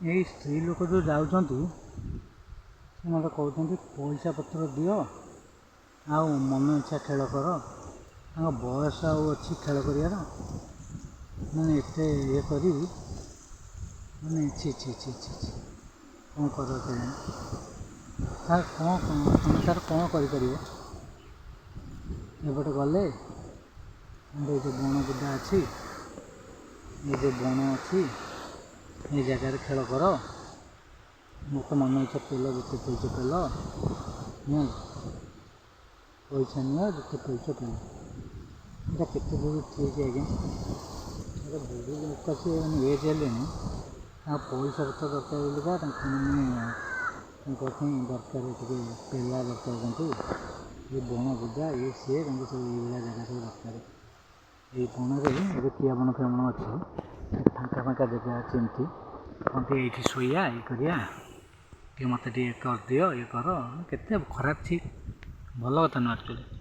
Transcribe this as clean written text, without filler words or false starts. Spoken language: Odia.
ଏଇ ସ୍ତ୍ରୀ ଲୋକ ଯେଉଁ ଯାଉଛନ୍ତି, ସେ ମୋତେ କହୁଛନ୍ତି ପଇସା ପତ୍ର ଦିଅ ଆଉ ମନ ଇଚ୍ଛା ଖେଳ କର। ତାଙ୍କ ବୟସ ଆଉ ଅଛି ଖେଳ କରିବାର? ମାନେ ଏତେ ଇଏ କରି, ମାନେ ଛି ଛି ଛି ଛି ଛି, କ'ଣ କରିବ କେଜାଣି ତାର? କ'ଣ ତମେ ତାର କ'ଣ କରିପାରିବ? ଏପଟେ ଗଲେ ଏଇ ଯେଉଁ ବଣ ବୁଦା ଅଛି, ଏଇ ଯେଉଁ ବଣ ଅଛି, ଏଇ ଜାଗାରେ ଖେଳ କର। ମୋତେ ମନ ଇଚ୍ଛା ପେଲ, ଯେତେ ପେଲୁଛ ପେଲ, ନିଅ ପଇସା ନିଅ, ଯେତେ ପେଲୁଛ ପେଲ। ଏଇଟା କେତେ ଦୂର ଠିକ୍ ଆଜ୍ଞା? ଗୋଟେ ବୁଢ଼ୀ ଲୋକ, ସିଏ ମାନେ ଏଜ୍ ହେଲେଣି, ତାଙ୍କ ପଇସା ପତ୍ର ଦରକାର ବୋଲିକା ତାଙ୍କୁ ମାନେ ତାଙ୍କ ପାଇଁ ଦରକାର, ଟିକେ ପେଲା ଦରକାର ତାଙ୍କୁ। ଏ ବଣ ବୁଦା, ଇଏ ସିଏ, ତାଙ୍କୁ ସବୁ ଏଇଭଳିଆ ଜାଗା ସବୁ ଦରକାର। ଏଇ ବଣରେ ଏବେ କିଆ ବଣ ଫିଆ ବଣ ଅଛି, ଫାଙ୍କା ଫାଙ୍କା ଜାଗା ଅଛି ଏମିତି। କହନ୍ତି ଏଇଠି ଶୋଇବା, ଇଏ କରିବା, ଟିକେ ମୋତେ ଟିକେ କରିଦିଅ, ଇଏ କର। କେତେ ଖରାପ, ଛି, ଭଲ କଥା ନୁହଁ ଆକ୍ଚୁଆଲି।